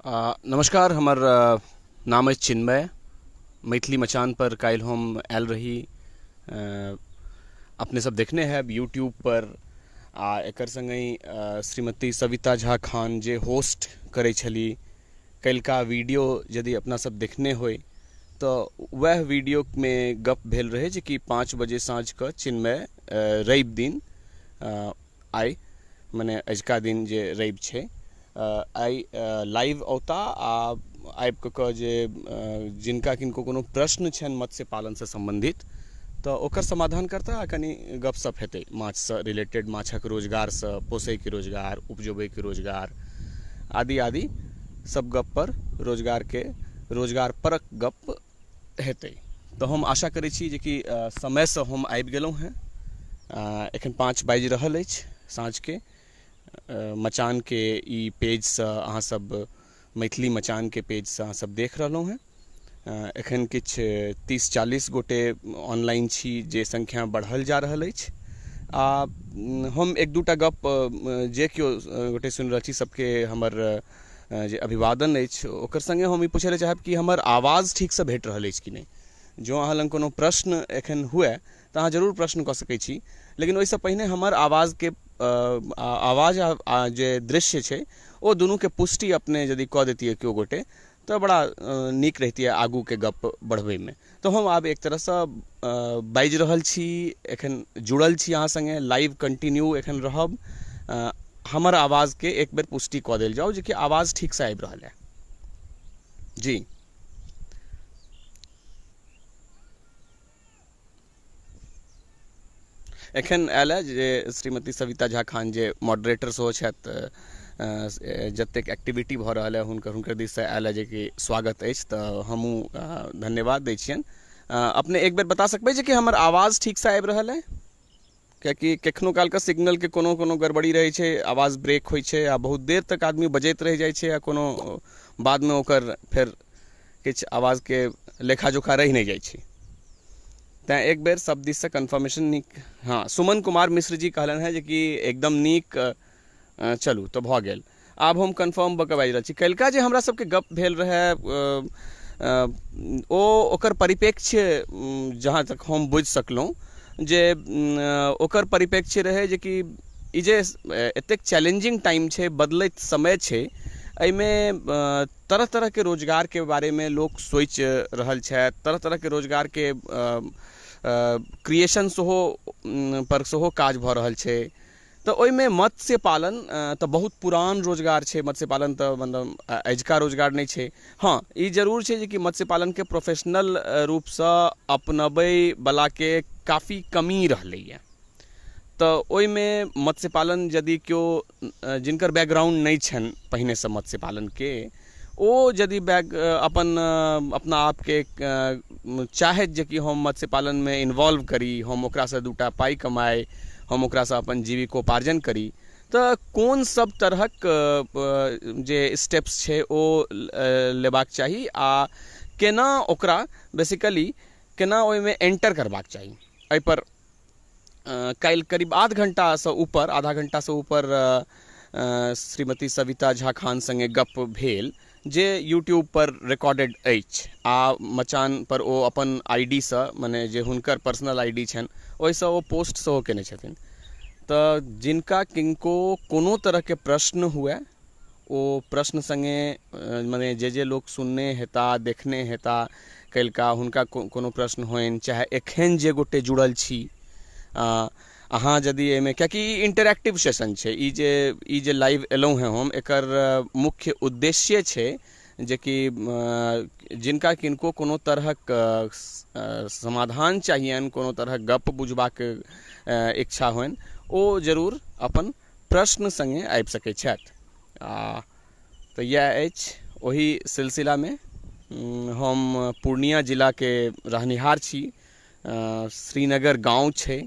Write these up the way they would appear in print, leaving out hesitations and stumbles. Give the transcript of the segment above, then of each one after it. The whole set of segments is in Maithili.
नमस्कार, हमर नाम अछि चिन्मय। मैथिली मचान पर काल्हि हम आयल रही। अपने सब देखने हैब यूट्यूब पर, आ एकर संगहि श्रीमती सविता झा खान जे होस्ट करै छली, काल्हिका वीडियो यदि अपना सब देखने होइ तऽ वएह वीडियोमे गप भेल रहै जे कि 5 बजे साँझके चिन्मय रवि दिन, आइ मने अजुका दिन जे रवि छै, आइ लाइव औता आ आबि कऽ जे जिनका किनको कोनो प्रश्न छनि मत्स्य पालनसँ सम्बन्धित तऽ ओकर समाधान करता आ कनि गपशप हेतै माछसँ रिलेटेड, माछक रोजगारसँ, पोसैके रोजगार, उपजबैके रोजगार आदि आदि सब गप पर रोजगारके रोजगार परक गप हेतै। तऽ हम आशा करै छी जेकि समयसँ हम आबि गेलहुँ हेँ। एखन 5 बाजि रहल अछि साँझके। मचानके ई पेजसँ अहाँ सब, मैथिली मचानके पेजसँ अहाँ सब देख रहलहुँ हेँ। एखन किछु 30-40 गोटे ऑनलाइन छी, जे संख्या बढ़ल जा रहल अछि। आ हम एक दूटा गप जे केओ गोटे सुनि रहल छी सबके हमर जे अभिवादन अछि, ओकर संगे हम ई पूछै लए चाहब कि हमर आवाज ठीकसँ भेट रहल अछि कि नहि। जँ अहाँ लग कोनो प्रश्न एखन हुए तऽ अहाँ जरूर प्रश्न कऽ सकै छी, लेकिन ओहिसँ पहिने हमर आवाजके आवाज आ जे दृश्य छै ओ दुनूके पुष्टि अपने यदि कऽ दैतियै केओ गोटे तऽ बड़ा नीक रहितियै आगूके गप बढ़बैमे। तऽ हम आब एक तरहसँ बाजि रहल छी, एखन जुड़ल छी अहाँ सङ्गे, लाइव कंटिन्यू एखन रहब। हमर आवाजके एक बेर पुष्टि कऽ देल जाउ जे कि आवाज ठीकसँ आबि रहल है। जी, एखन आयल है जे श्रीमती सविता झा खान जे मॉडरेटर सेहो छथि, जतेक एक्टिविटी भऽ रहल है हुनकर दिससँ आयल है जे कि स्वागत अछि, तऽ हमहूँ धन्यवाद दै छियनि। अपने एक बेर बता सकबै जे कि हमर आवाज ठीकसँ आबि रहल है? कियाकि कखनो कालके सिग्नलके कोनो कोनो गड़बड़ी रहै छै, आवाज ब्रेक होइ छै आ बहुत देर तक आदमी बजैत रहि जाइ छै आ कोनो बादमे ओकर फेर किछु आवाजके लेखा जोखा रहि नहि जाइ छै। तैँ एक बेर सब दिससँ कन्फर्मेशन नीक। हँ, सुमन कुमार मिश्र जी कहलनि हेँ जे कि एकदम नीक। चलू तऽ भऽ गेल। आब हम कन्फर्म भऽ कऽ बाजि रहल छी। काल्हिका जे हमरा सबके गप भेल रहै ओ ओकर परिप्रेक्ष्य जहाँ तक हम बुझि सकलहुँ जे ओकर परिप्रेक्ष्य रहै जे कि ई जे एतेक चैलेंजिंग टाइम छै, बदलैत समय छै, एहिमे तरह तरहके रोजगारके बारेमे लोक सोचि रहल छथि, तरह तरहके रोजगारके क्रिएशन सेहो पर सेहो काज भऽ रहल छै। तऽ ओहिमे मत्स्य पालन तऽ बहुत पुरान रोजगार छै, मत्स्य पालन तऽ मतलब अजुका रोजगार नहि छै। हँ, ई जरूर छै जे कि मत्स्य पालनके प्रोफेशनल रूपसँ अपनबैवलाके काफी कमी रहलैए। तऽ ओहिमे मत्स्य पालन यदि केओ जिनकर बैकग्राउंड नहि छनि पहिनेसँ मत्स्य पालनके, ओ यदि बैक अपन अपना आपके चाहैत जे कि हम मत्स्य पालनमे इन्वॉल्व करी, हम ओकरासँ दूटा पाइ कमाइ, हम ओकरासँ अपन जीविकोपार्जन करी, तऽ कोन सब तरहक जे स्टेप्स छै ओ लेबाक चाही आ केना ओकरा बेसिकली केना ओहिमे एंटर करबाक चाही, एहिपर काल्हि करीब आध घंटासँ ऊपर, आधा घंटासँ ऊपर श्रीमती सविता झा खान सङ्गे गप भेल जे यूट्यूब पर रिकॉर्डेड अछि आ मचान पर ओ अपन I D सँ, मने जे हुनकर पर्सनल I D छनि ओहिसँ ओ पोस्ट सेहो केने छथिन। तऽ जिनका किनको कोनो तरहके प्रश्न हुए ओ प्रश्न सङ्गे मने जे जे लोक सुनने हेता, देखने हेता काल्हिका, हुनका कोनो प्रश्न होइन, चाहे एखन जे गोटे जुड़ल छी अहाँ यदि एहिमे, कियाकि ई इंटरैक्टिव सेशन छै, ई जे लाइव एलहुँ हेँ हम, एकर मुख्य उद्देश्य छै जेकि जिनका किनको कोनो तरहक समाधान चाहियनि, कोनो तरहक गप बुझबाक इच्छा होइन, ओ जरूर अपन प्रश्न सङ्गे आबि सकै छथि। आ तऽ इएह अछि। ओहि सिलसिलामे हम पूर्णिया जिलाके रहनिहार छी। श्रीनगर गाँव छै,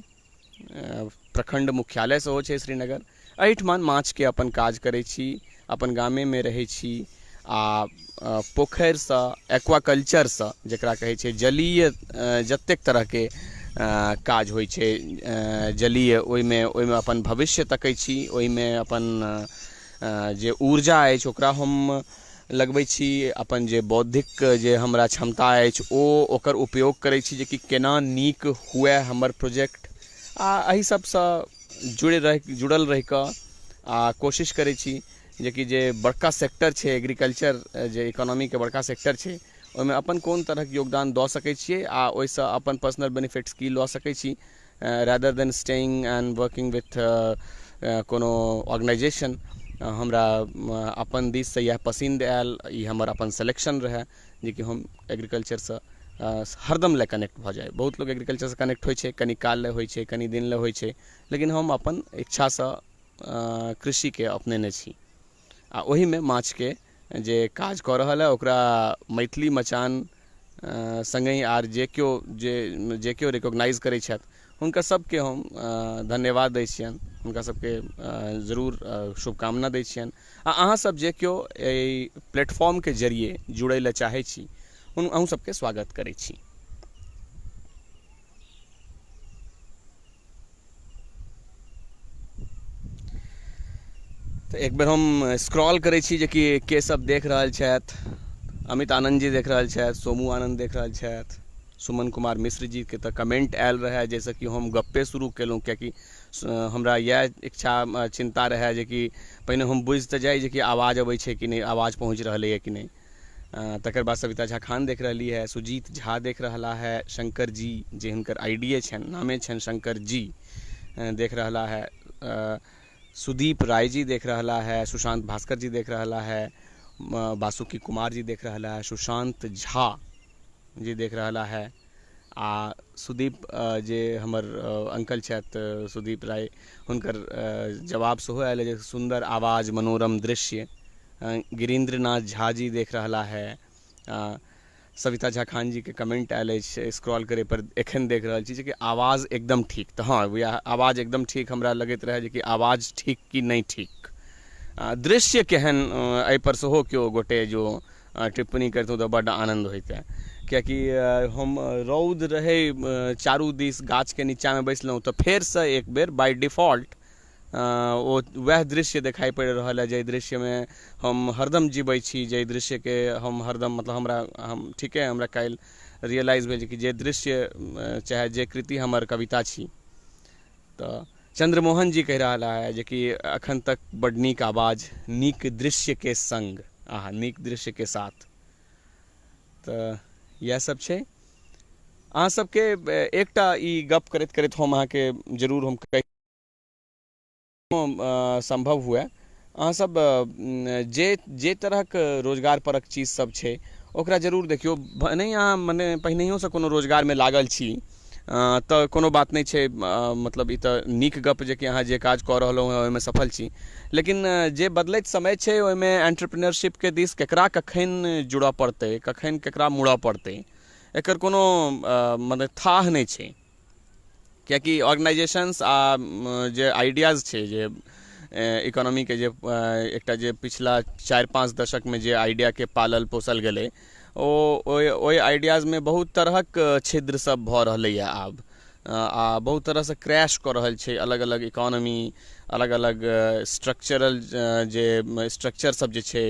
प्रखंड मुख्यालय सेहो छै श्रीनगर। एहिठमा माछके अपन काज करै छी, अपन गामेमे रहै छी आ पोखरिसँ, एक्वाकल्चरसँ जकरा कहै छै, जलीय जतेक तरहके काज होइ छै जलीय, ओहिमे अपन भविष्य तकै छी, ओहिमे अपन जे ऊर्जा अछि ओकरा हम लगबै छी, अपन जे बौद्धिक जे हमरा क्षमता अछि ओ ओकर उपयोग करै छी जेकि केना नीक हुए हमर प्रोजेक्ट। आ एहि सबसँ जुड़ल रहिकऽ आ कोशिश करै छी जेकि जे बड़का सेक्टर छै एग्रीकल्चर, जे इकोनॉमीके बड़का सेक्टर छै, ओहिमे अपन कोन तरहक योगदान दऽ सकै छियै आ ओहिसँ अपन पर्सनल बेनिफिट्स की लऽ सकै छी, rather than staying and working with कोनो ऑर्गेनाइजेशन। हमरा अपन दिससँ इएह पसिन्द आयल, ई हमर अपन सिलेक्शन रहए जेकि हम एग्रीकल्चरसँ हरदम लए कनेक्ट भऽ जाइ। बहुत लोक एग्रीकल्चरसँ कनेक्ट होइ छै, कनी काल लए होइ छै, कनी दिन लए होइ छै, लेकिन हम अपन इच्छासँ कृषिके अपनेने छी आ ओहिमे माछके जे काज कऽ रहल है ओकरा मैथिली मचान सङ्गहि आर जे केओ जे केओ रिकोगनाइज करै छथि हुनका सबके हम धन्यवाद दै छियनि, हुनका सबके जरूर शुभकामना दै छियनि। आ अहाँ सब जे केओ एहि प्लेटफॉर्मके जरिए जुड़ै लए चाहै छी अहूँ सबके स्वागत करै छी। तऽ एक बेर हम स्क्रॉल करै छी जेकि के सब देख रहल छथि। अमित आनंद जी देख रहल छथि, सोमू आनंद देख रहल छथि, सुमन कुमार मिश्र जी के तऽ कमेंट आयल रहए जाहिसँ कि हम गप्पे शुरू केलहुँ, कियाकि हमरा इएह इच्छा चिन्ता रहए जेकि पहिने हम बुझि तऽ जाइ जेकि आवाज अबै छै कि नहि, आवाज पहुँच रहलैए कि नहि। तकर बाद सविता झा खान देख रहली है, सुजीत झा देख रहला है, शंकर जी जे हुनकर आइडिये छनि, नामे छनि शंकर जी देख रहला है, सुदीप राय जी देख रहला है, सुशांत भास्कर जी देख रहला है, बासुकी कुमार जी देख रहला है, सुशांत झा जी देख रहला है आ सुदीप जे हमर अंकल छथि सुदीप राय, हुनकर जवाब सेहो आयल जे सुन्दर आवाज मनोरम दृश्य। गिरीन्द्र नाथ झा जी देख रहला है, सविता झा खान जी के कमेंट आयल अछि स्क्रॉल करे पर एखन देख रहल छी जेकि आवाज एकदम ठीक। तऽ हँ, वएह आवाज एकदम ठीक हमरा लगैत रहै जेकि आवाज ठीक कि नहि ठीक, दृश्य केहन, एहिपर सेहो केओ गोटे जो टिप्पणी करितहुँ तऽ बड्ड आनन्द होइतै, कियाकि हम रौद रहै चारू दिस, गाछके नीचाँमे बैसलहुँ तऽ फेरसँ एक बेर बाय डिफॉल्ट ओ वएह दृश्य देखाइ पड़ि रहल है जाहि दृश्यमे हम हरदम जीबै छी, जाहि दृश्यके हम हरदम मतलब हमरा हम ठीके हमरा काल्हि रियलाइज भेल कि जे दृश्य चाहे जे कृति हमर कविता छी। तऽ चंद्रमोहन जी कहि रहल है जेकि अखन तक बड नीक आवाज, नीक दृश्यके संग, आहा नीक दृश्यके साथ। तऽ इएह सब छै। अहाँ सबके एकटा ई गप करैत करैत हम अहाँके जरूर हम कहि सम्भव हुए, अहाँ सब जे जे तरहक रोजगार परक चीज सब छै ओकरा जरूर देखियौ। नहि अहाँ मने पहिनहियोसँ कोनो रोजगारमे लागल छी तऽ कोनो बात नहि छै, मतलब ई तऽ नीक गप जे कि अहाँ जे काज कऽ रहलहुँ हेँ ओहिमे सफल छी, लेकिन जे बदलैत समय छै ओहिमे एंटरप्रेन्योरशिपके दिस केकरा कखन जुड़ऽ पड़तै, कखन केकरा मुड़ऽ पड़तै, एकर कोनो मतलब थाह नहि छै। कियाकि ऑर्गेनाइजेशंस आ जे आइडियाज छै जे इकोनॉमीके जे एकटा जे पिछला 4-5 दशकमे जे आइडियाके पालल पोसल गेलै ओ ओहि आइडियाजमे बहुत तरहक छिद्र सब भऽ रहलैए आब, आ बहुत तरहसँ क्रैश कऽ रहल छै अलग अलग इकोनॉमी, अलग अलग स्ट्रक्चरल जे स्ट्रक्चर सब जे छै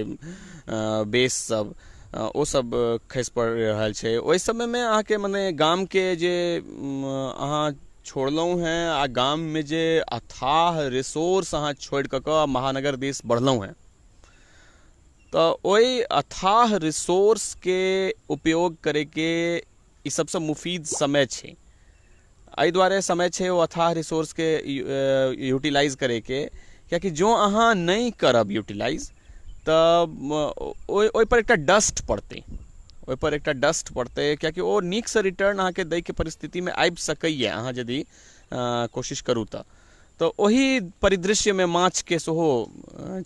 बेस सब ओ सब खसि पड़ि रहल छै। ओहि समयमे अहाँके मने गामके जे अहाँ छोड़लहुँ हेँ आ गाममे जे अथाह रिसोर्स अहाँ छोड़ि कऽ कऽ महानगर दिस बढ़लहुँ हेँ, तऽ ओहि अथाह रिसोर्सके उपयोग करैके ई सबसँ मुफीद समय छै। एहि दुआरे समय छै ओ अथाह रिसोर्सके यूटिलाइज करैके, कियाकि जँ अहाँ नहि करब यूटिलाइज तऽ ओहिपर एकटा डस्ट पड़तै, ओहिपर एकटा डस्ट पड़तै, कियाकि ओ नीकसँ रिटर्न अहाँके दैके परिस्थितिमे आबि सकैए अहाँ यदि कोशिश करू तऽ। तऽ ओहि परिदृश्यमे माछके सेहो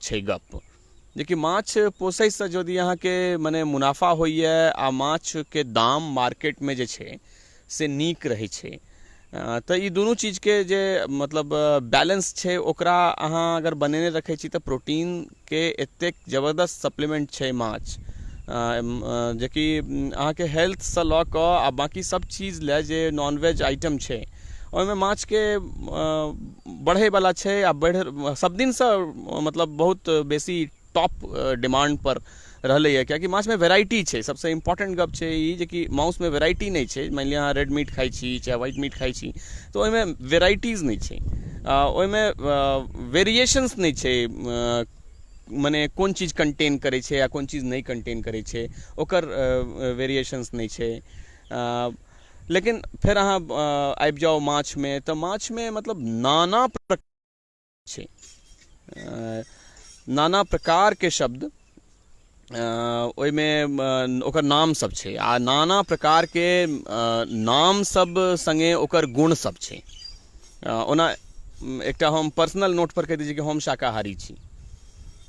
छै गप, जेकि माछ पोसैसँ यदि अहाँके मने मुनाफा होइए आ माछके दाम मार्केटमे जे छै से नीक रहै छै, तऽ ई दुनू चीजके जे मतलब बैलेंस छै ओकरा अहाँ अगर बनेने रखै छी तऽ प्रोटीनके एतेक जबरदस्त सप्लीमेंट छै माछ, जेकि अहाँके हेल्थसँ लऽ कऽ आ बाँकी सब चीज लए जे नॉनवेज आइटम छै ओहिमे माछके बढ़ैवला छै आ बढ़ि सब दिनसँ मतलब बहुत बेसी टॉप डिमांड पर रहलैए, कियाकि माछमे वेराइटी छै। सबसँ इम्पोर्टेंट गप छै ई जेकि मासुमे वेराइटी नहि छै। मानि लिअ अहाँ रेड मीट खाइ छी चाहे व्हाइट मीट खाइ छी, तऽ ओहिमे वेराइटीज नहि छै, ओहिमे वेरिएशंस नहि छै, मने कोन चीज कंटेन करै छै आ कोन चीज नहि कंटेन करै छै, ओकर वेरिएशंस नहि छै। लेकिन फेर अहाँ आबि जाउ माछमे, तऽ माछमे मतलब नाना प्रकार छै, नाना प्रकारके शब्द ओहिमे ओकर नाम सब छै, आ नाना प्रकारके नाम सब सङ्गे ओकर गुण सब छै। ओना एकटा हम पर्सनल नोट पर कहि दै छी कि हम शाकाहारी छी,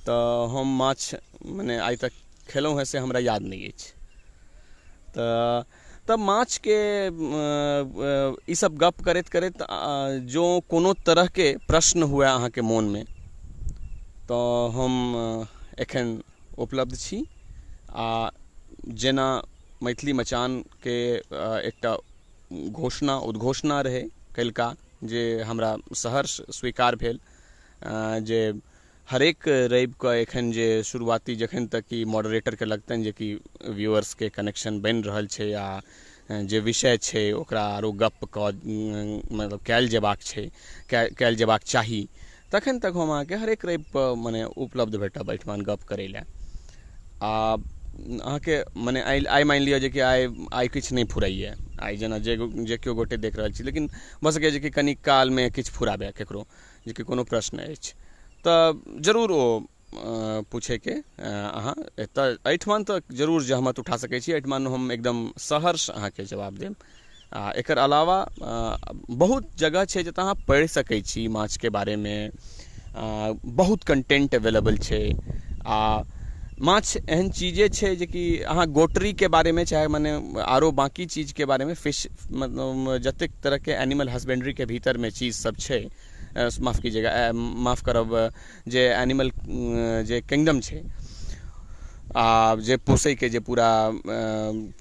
तऽ हम माछ मने आइ तक खेलहुँ हेँ से हमरा याद नहि अछि। तऽ माछके ईसब गप करैत करैत जँ कोनो तरहके प्रश्न हुए अहाँके मोनमे, तऽ हम एखन उपलब्ध छी। आ जेना मैथिली मचानके एकटा घोषणा उद्घोषणा रहै काल्हिका, जे हमरा सहर्ष स्वीकार भेल जे हरेक रविके एखन जे शुरुआती जखन तक कि मॉडरेटरके लगतनि जे कि व्यूअर्सके कनेक्शन बनि रहल छै आ जे विषय छै ओकरा आरो गप कऽ मतलब कयल जेबाक छै, कयल जेबाक चाही, तखन तक हम अहाँके हरेक रविके मने उपलब्ध भेटब एहिठमान गप करै लए। आ अहाँके मने आइ मानि लिअ जे कि आइ किछु नहि फुराइए, आइ जेना जे केओ गोटे देख रहल छी, लेकिन भऽ सकैए जे कि कनी कालमे किछु फुराबै ककरो, जे कि कोनो प्रश्न अछि तऽ जरूर ओ पूछैके अहाँ एतऽ एहिठमान तऽ जरूर जहमत उठा सकै छी, एहिठमान हम एकदम सहर्ष अहाँके जवाब देब। आ एकर अलावा बहुत जगह छै जतऽ अहाँ पढ़ि सकै छी माछके बारेमे, बहुत कंटेंट अवेलेबल छै। आ माछ एहन चीजे छै जेकि अहाँ गोटरीके बारेमे चाहे मने आरो बाँकी चीजके बारेमे, फिश मतलब जतेक तरहके एनिमल हस्बेंड्रीके भीतरमे चीज सब छै, माफ कीजिएगा, माफ करब, जे एनिमल जे किंगडम छै आ जे पोसैके जे पूरा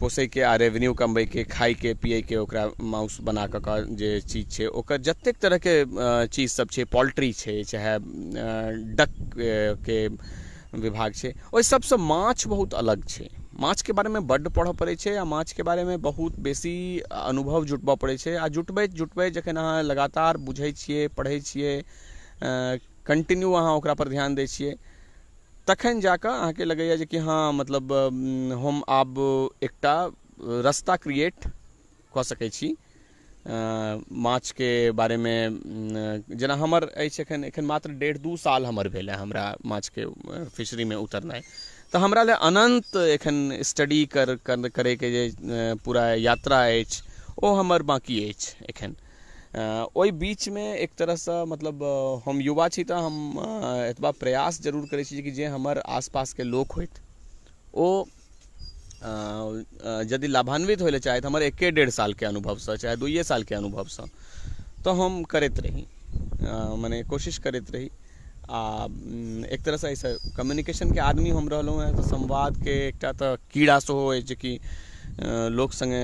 पोसैके आ रेवेन्यू कमबैके, खाइके पियैके, ओकरा माउस बना कऽ जे चीज छै, ओकर जतेक तरहके चीज सब छै, पोल्ट्री छै चाहे डक के विभाग छै, ओहि सबसँ माछ बहुत अलग छै। माछके बारेमे बड्ड पढ़ऽ पड़ै छै आ माछके बारेमे बहुत बेसी अनुभव जुटबऽ पड़ै छै। आ जुटबैत जुटबैत जखन अहाँ लगातार बुझै छियै, पढ़ै छियै, कन्टिन्यू अहाँ ओकरा पर ध्यान दै छियै, तखन जाकऽ अहाँके लगैया जे कि हँ मतलब हम आब एकटा रस्ता क्रिएट कऽ सकै छी माछके बारेमे। जेना हमर अछि एखन एखन मात्र 1.5-2 साल हमर भेल है हमरा माछके फिशरीमे उतरनाइ, तऽ हमरा लए अनन्त एखन स्टडी करैके जे पूरा यात्रा अछि ओ हमर बाँकी अछि एखन। ओहि बीचमे एक तरहसँ मतलब हम युवा छी तऽ हम एतबा प्रयास जरूर करै छी कि जे हमर आसपासके लोक होथि ओ यदि लाभान्वित होय लए चाहथि हमर 1-1.5 सालके अनुभवसँ चाहे 2 सालके अनुभवसँ, तऽ हम करैत रही, मने कोशिश करैत रही। आ एक तरहसँ एहिसँ कम्युनिकेशनके आदमी हम रहलहुँ हेँ, तऽ संवादके एकटा तऽ कीड़ा सेहो अछि जेकि लोक सङ्गे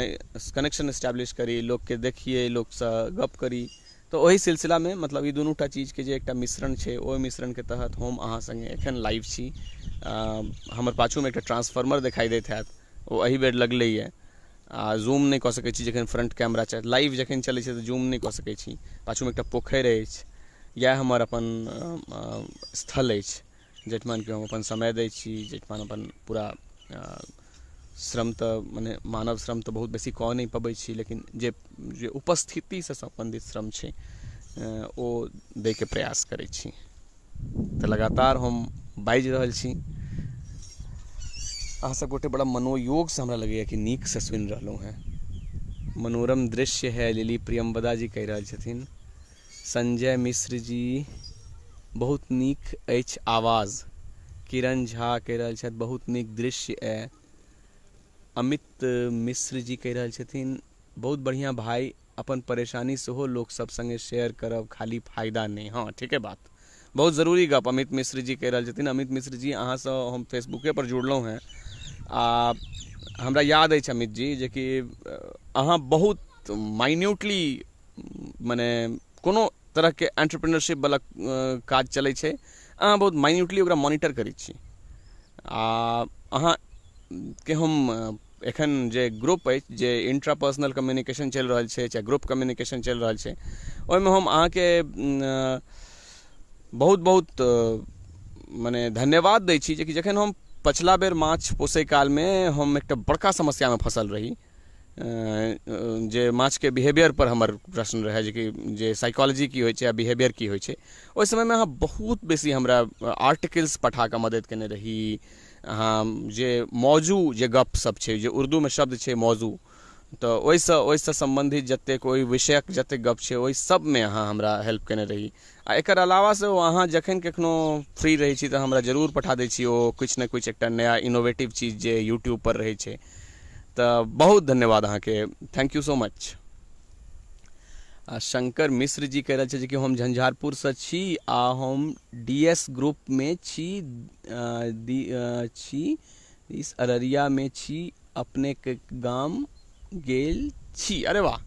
कनेक्शन एस्टैब्लिश करी, लोकके देखियै, लोकसँ गप करी। तऽ ओहि सिलसिलामे मतलब ई दुनूटा चीजके जे एकटा मिश्रण छै, ओहि मिश्रणके तहत हम अहाँ सङ्गे एखन लाइव छी। हमर पाछूमे एकटा ट्रांसफार्मर देखाइ दैत हैत, ओ एहि बेर लगलैए। आ जूम नहि कऽ सकै छी जखन फ्रंट कैमरा लाइव जखन चलै छै तऽ जूम नहि कऽ सकै छी। पाछूमे एकटा पोखरि अछि, इएह हमर अपन स्थल अछि जाहिठमान कि हम अपन समय दै छी, जाहिठमान अपन पूरा श्रम तऽ मने मानव श्रम तऽ बहुत बेसी कऽ नहि पबै छी, लेकिन जे जे उपस्थितिसँ सम्बन्धित श्रम छै ओ दैके प्रयास करै छी। तऽ लगातार हम बाजि रहल छी, अहाँ सब गोटे बड़ा मनोयोगसँ हमरा लगैए कि नीकसँ सुनि रहलहुँ हेँ। मनोरम दृश्य है, लिली प्रियंवदा जी कहि रहल छथिन। संजय मिश्र जी, बहुत नीक अछि आवाज। किरण झा कहि रहल छथि, बहुत नीक दृश्य अइ। अमित मिश्र जी कहि रहल छथिन, बहुत बढ़िआँ भाइ, अपन परेशानी सेहो लोक सब सङ्गे शेयर करब, खाली फायदा नहि। हँ ठीके बात, बहुत जरूरी गप अमित मिश्र जी कहि रहल छथिन। अमित मिश्र जी, अहाँसँ हम फेसबुके पर जुड़लहुँ हेँ आ हमरा याद अछि अमित जी जेकि अहाँ बहुत माइन्यूटली मने कोनो तरहके एंटरप्रेन्योरशिप वाला काज चलै छै, अहाँ बहुत माइन्यूटली ओकरा मॉनिटर करै छी आ अहाँके हम एखन जे ग्रुप अछि, जे इंट्रापर्सनल कम्युनिकेशन चलि रहल छै चाहे ग्रुप कम्युनिकेशन चलि रहल छै, ओहिमे हम अहाँके बहुत बहुत मने धन्यवाद दै छी जेकि जखन हम पछिला बेर माछ पोसै कालमे हम एकटा बड़का समस्यामे फँसल रही, जे माछके बिहेवियर पर हमर प्रश्न रहै जेकि जे साइकोलॉजी की होइ छै आ बिहेवियर की होइ छै। ओहि समयमे अहाँ बहुत बेसी हमरा आर्टिकल्स पठा कऽ मदति केने रही। अहाँ जे मौजू जे गप सब छै, जे उर्दूमे शब्द छै मौजू, तऽ ओहिसँ सम्बन्धित जतेक ओहि विषयक जतेक गप छै ओहि सबमे अहाँ हमरा हेल्प केने रही। आ एकर अलावा सेहो अहाँ जखन कखनो फ्री रहै छी तऽ हमरा जरूर पठा दै छी ओ किछु ने किछु एकटा नया इनोवेटिव चीज जे यूट्यूब पर रहै छै। तऽ बहुत धन्यवाद अहाँके, thank you so much. आ शंकर मिश्र जी कहि रहल छै कि हम झंझारपुरसँ छी आ हम डी एस ग्रुपमे छी, छी इस अररियामे छी, अपनेके गाम गेल छी। अरे वाह,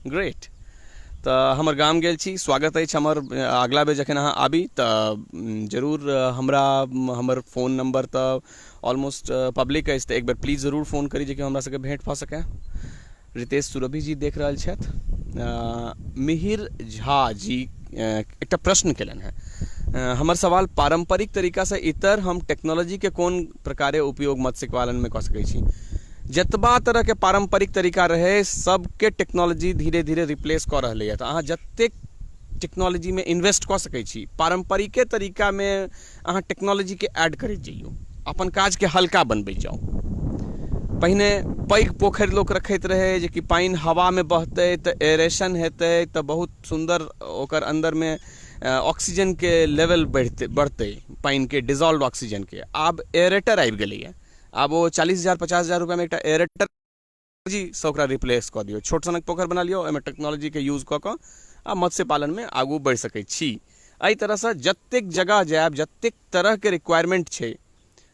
ग्रेट। तऽ हमर गाम गेल छी, स्वागत अछि हमर। अगला बेर जखन अहाँ आबी तऽ जरूर हमरा, हमर फोन नंबर तऽ ऑलमोस्ट पब्लिक अछि, तऽ एक बेर प्लीज जरूर फोन करी जेकि हमरा सबके भेंट भऽ सकै। रितेश सुरभि जी देख रहल छथि। मिहिर झा जी एकटा प्रश्न केलनि हेँ, हमर सवाल पारम्परिक तरीकासँ इतर हम टेक्नोलॉजीके कोन प्रकारे उपयोग मत्स्य पालनमे कऽ सकै छी? जतबा तरहके पारम्परिक तरीका रहै सबके टेक्नोलॉजी धीरे धीरे रिप्लेस कऽ रहलैए। तऽ अहाँ जतेक टेक्नोलॉजीमे इन्वेस्ट कऽ सकै छी, पारम्परिके तरीकामे अहाँ टेक्नोलॉजीके ऐड करैत जइयौ, अपन काजके हल्का बनबैत जाउ। पहिने पैघ पोखरि लोक रखैत रहै जेकि पानि हवामे बहतै तऽ एरेशन हेतै, तऽ बहुत सुन्दर ओकर अन्दरमे ऑक्सीजनके लेवल बढ़तै, पानिके डिजॉल्व ऑक्सीजनके। आब एरेटर आबि गेलैए, आब ओ 40,000 50,000 रुपैआमे एकटा एरेटर सँ ओकरा रिप्लेस कऽ दियौ। छोट सनक पोखरि बना लियौ, ओहिमे टेक्नोलॉजीके यूज कऽ कऽ आ मत्स्य पालनमे आगू बढ़ि सकै छी। एहि तरहसँ जतेक जगह जायब, जतेक तरहके रिक्वायरमेंट छै,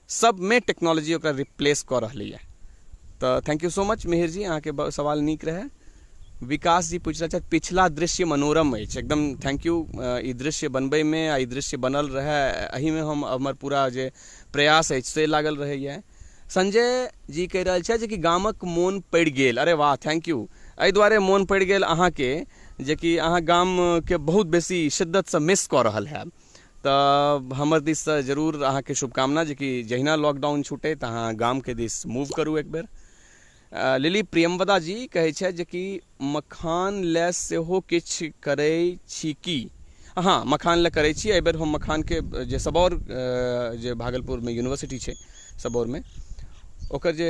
सबमे टेक्नोलॉजी ओकरा रिप्लेस कऽ रहलैए। तऽ thank you so much Mihir ji, अहाँके सवाल नीक रहै। विकास जी पूछि रहल छथि, पिछला दृश्य मनोरम अछि। एकदम thank you. ई दृश्य बनबैमे आ ई दृश्य बनल रहै एहिमे हम हमर पूरा जे प्रयास अछि से लागल रहैए। संजय जी कहि रहल छथि जेकि गामक मोन पड़ि गेल। अरे वाह, thank you. एहि दुआरे मोन पड़ि गेल अहाँके जेकि अहाँ गामके बहुत बेसी शिद्दतसँ मिस कऽ रहल हैब। तऽ हमर दिससँ जरूर अहाँके शुभकामना जेकि जहिना लॉकडाउन छूटै तऽ अहाँ गामके दिस मूव करू एक बेर। लिली प्रियंवदा जी कहै छथि जेकि मखान लए सेहो किछु करै छी की? हँ, मखान लए करै छी। एहिबेर हम मखानके जे सबौर, जे भागलपुरमे यूनिवर्सिटी छै सबौरमे, ओकर जे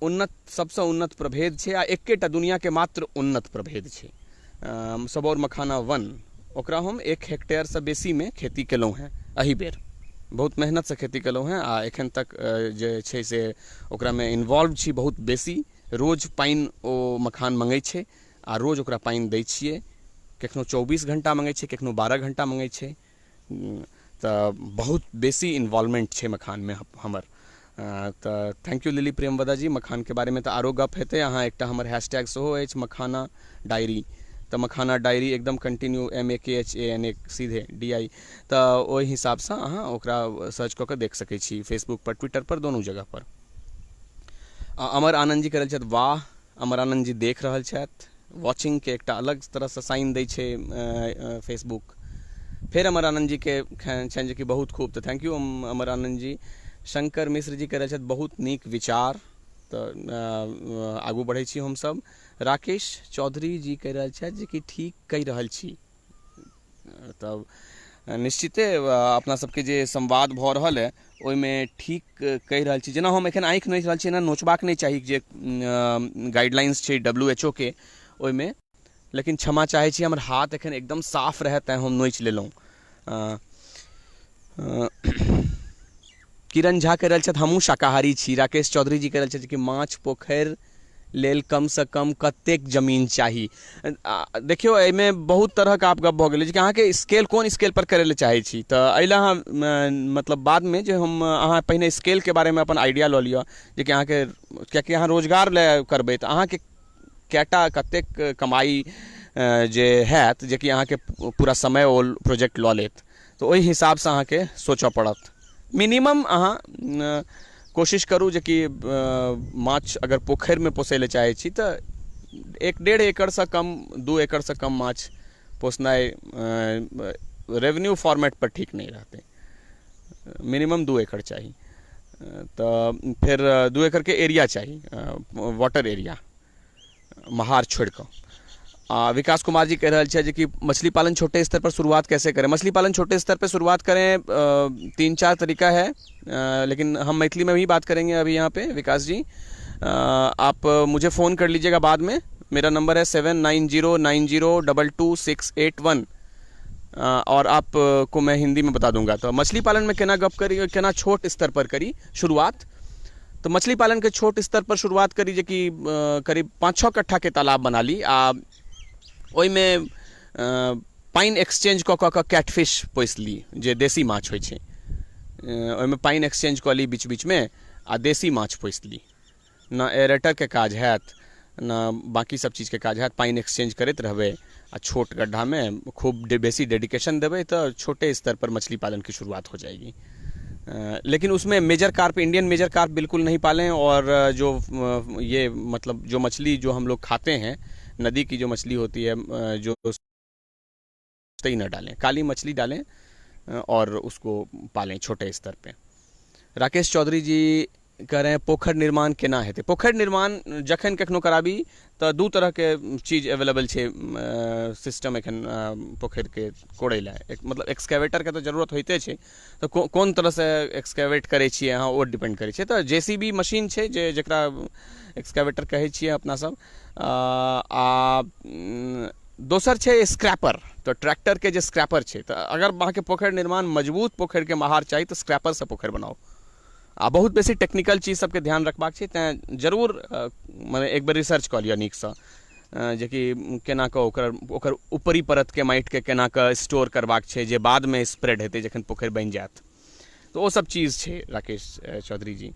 उन्नत सबसँ उन्नत प्रभेद छै आ एकेटा दुनिआके मात्र उन्नत प्रभेद छै सबौर मखाना वन, ओकरा हम 1 हेक्टेयरसँ बेसीमे खेती केलहुँ हेँ। एहि बेर बहुत मेहनतसँ खेती केलहुँ हेँ आ एखन तक जे छै से ओकरामे इन्वॉल्व छी बहुत बेसी। रोज पानि ओ मखान मङ्गै छै आ रोज ओकरा पानि दै छियै। कखनो 24 घण्टा मङ्गै छै, कखनो 12 घण्टा मङ्गै छै। तऽ बहुत बेसी इन्वॉल्वमेंट छै मखानमे हमर। तऽ thank you lily Priyamvada जी। मखानके बारेमे तऽ आरो गप हेतै। अहाँ एकटा हमर हैशटैग सेहो अछि मखाना डायरी, तऽ मखाना डायरी एकदम कंटिन्यू MAKHANA सीधे DI, तऽ ओहि हिसाबसँ अहाँ ओकरा सर्च कऽ कऽ देख सकै छी फेसबुक पर, ट्विटर पर, दोनों जगह पर। अमर आनंद जी कहि रहल छथि वाह। अमर आनंद जी देख रहल छथि, वॉचिंगके एकटा अलग तरहसँ साइन दै छै फेसबुक। फेर अमर आनंद जीके छनि जेकि बहुत खूब, तऽ thank you Amar Anand ji. Shankar Mishra ji कहि रहल छथि बहुत नीक विचार, तऽ आगू बढ़ै छी हमसब। राकेश चौधरी जी कहि रहल छथि जेकि ठीक कहि रहल छी। तब निश्चिते अपना सबके जे संवाद भऽ रहल है ओहिमे ठीक कहि रहल छी। जेना हम एखन आँखि नोचि रहल छी, एना नोचबाक नहि चाही जे गाइडलाइंस छै WHO के ओहिमे, लेकिन क्षमा चाहै छी, हमर हाथ एखन एकदम साफ रहै तैँ हम नोचि लेलहुँ। किरण झा कहि रहल छथि हमहूँ शाकाहारी छी। राकेश चौधरी जी कहि रहल छथि कि माछ पोखरि लेल कमसँ कम कतेक जमीन चाही? देखियौ, एहिमे बहुत तरहक आब गप भऽ गेलै जे अहाँके स्केल कोन स्केल पर करै लए चाहै छी। तऽ एहि लए अहाँ मतलब बादमे जे हम अहाँ पहिने स्केलके बारेमे अपन आइडिया लऽ लिअ जेकि अहाँके, कियाकि अहाँ रोजगार लए करबै तऽ अहाँके कएटा कतेक कमाइ जे हैत जेकि अहाँके पूरा समय ओ प्रोजेक्ट लऽ लेत, तऽ ओहि हिसाबसँ अहाँके सोचऽ पड़त। मिनिमम अहाँ कोशिश करू जेकि माछ अगर पोखरिमे पोसै लए चाहै छी तऽ 1-1.5 एकड़सँ कम, 2 एकड़सँ कम माछ पोसनाइ रेवेन्यू फॉर्मेट पर ठीक नहि रहतै। मिनिमम 2 एकड़ चाही, तऽ फेर 2 एकड़के एरिया चाही, वाटर एरिया, महार छोड़ि कऽ। आ विकास कुमार जी कहि रहल छै जे कि मछली पालन छोटे स्तर पर शुरुआत कैसे करें? मछली पालन छोटे स्तर पर शुरुआत करें, 3-4 तरीका है, लेकिन हम मैथिली में भी बात करेंगे अभी यहाँ पे। विकास जी, आप मुझे फ़ोन कर लीजिएगा बाद में। मेरा नंबर है 7909022681 और आप को मैं हिंदी में बता दूंगा। तो मछली पालन में केना गप करी, केना छोट स्तर पर करी शुरुआत? तऽ मछली पालनके छोट स्तर पर शुरुआत करी जे कि करीब 5-6 कट्ठाके तालाब बना ली आ ओहिमे पानि एक्सचेंज कऽ कऽ कैटफिश पोसि ली, जे देसी माछ होइ छै। ओहिमे पानि एक्सचेंज कऽ ली बीच बीचमे आ देसी माछ पोसि ली। ने एरेटरके काज हैत, ने बाँकी सब चीजके काज हैत। पानि एक्सचेंज करैत रहबै आ छोट गड्ढामे खूब बेसी डेडिकेशन देबै तऽ छोटे स्तर पर मछली पालन की शुरुआत हो जाएगी। लेकिन उसमें major carp, Indian major carp बिल्कुल नहीं पालें और जो ये मतलब जो मछली जो हम लोग खाते हैं, नदी की जो मछली होती है, जो ही न डालें, काली मछली डालें और उसको पालें छोटे स्तर पे। राकेश चौधरी जी कह रहे हैं, पोखरि निर्माण केना हेतै? पोखरि निर्माण जखन कखनो कराबी तऽ दू तरहके चीज अवेलेबल छै सिस्टम एखन पोखरिके कोड़ै लए। एक मतलब एक्सकेवेटरके तऽ जरूरत होइते छै, तऽ कोन तरहसँ एक्सकेवेट करै छियै अहाँ, ओ डिपेंड करै छै। तऽ जेसीबी मशीन छै जे जकरा एक्सकेवेटर कहै छियै अपना सब, आ दोसर छै स्क्रैपर, तऽ ट्रैक्टरके जे स्क्रैपर छै। तऽ अगर अहाँके पोखरि निर्माण मजबूत पोखरिके महार चाही तऽ स्क्रैपरसँ पोखरि बनाउ। आ बहुत बेसी टेक्निकल चीज सबके ध्यान रखबाक छै, तैँ जरूर मने एक बेर रिसर्च कऽ लिअ नीकसँ जेकि केना कऽ ओकर ओकर ऊपरी परतके माटिके केना कऽ स्टोर करबाक छै, जे बादमे स्प्रेड हेतै जखन पोखरि बनि जायत। तऽ ओ सब चीज छै राकेश चौधरी जी।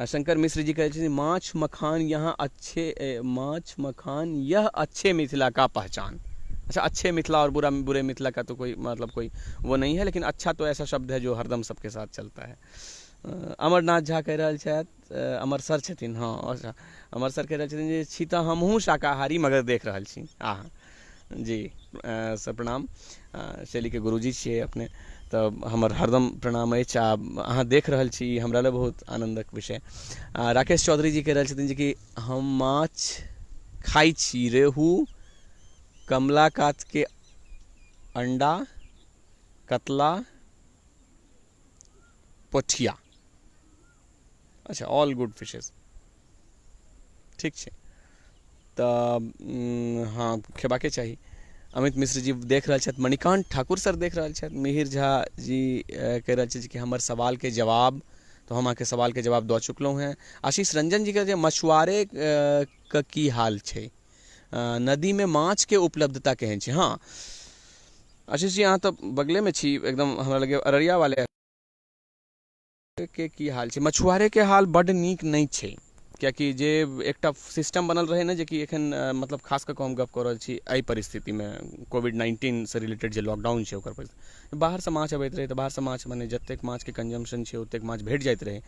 शंकर मिश्र जी कहै छथिन, माछ मखान यहाँ अच्छे, माछ मखान यह अच्छे मिथिला का पहचान। अच्छा, अच्छे मिथिला और बुरा बुरे मिथिला का तो कोई मतलब कोई वो नहीं है, लेकिन अच्छा तो ऐसा शब्द है जो हरदम सबके साथ चलता है। अमरनाथ झा कहि रहल छथि, अमर सर छथिन, हँ, अच्छा, अमर सर कहि रहल छथिन जे छी तऽ हमहूँ शाकाहारी मगर देख रहल छी अहाँ। जी सर, प्रणाम। शैलीके गुरुजी छियै अपने, तऽ हमर हरदम प्रणाम अछि आ अहाँ देख रहल छी, ई हमरा लए बहुत आनन्दक विषय। राकेश चौधरी जी कहि रहल छथिन जे कि हम माछ खाइ छी, रेहू, कमला कातके अंडा, कतला, पोठिया। अच्छा, ऑल गुड फिशेस, ठीक छै। तऽ हँ, खेबाके चाही। अमित मिश्र जी देख रहल छथि, मणिकांत ठाकुर सर देख रहल छथि। मिहिर झा जी कहि रहल छथि कि हमर सवालके जवाब, तऽ हम अहाँके सवालके जवाब दऽ चुकलहुँ हेँ। आशीष रंजन जी के, मछुआरे के की हाल छै? नदीमे माछके उपलब्धता केहन छै? हँ आशीष जी, अहाँ तऽ बगलेमे छी एकदम, हमरा लगैए अररिया वाले के की हाल छै? मछुआरेके हाल बड्ड नीक नहि छै, कियाकि जे एकटा सिस्टम बनल रहै ने, जेकि एखन मतलब खास कऽ कऽ हम गप कऽ रहल छी एहि परिस्थितिमे, कोविड-19सँ रिलेटेड जे लॉकडाउन छै ओकर परिस्थिति, बाहरसँ माछ अबैत रहै, तऽ बाहरसँ माछ मने जतेक माछके कंजम्पशन छै ओतेक माछ भेट जाइत रहै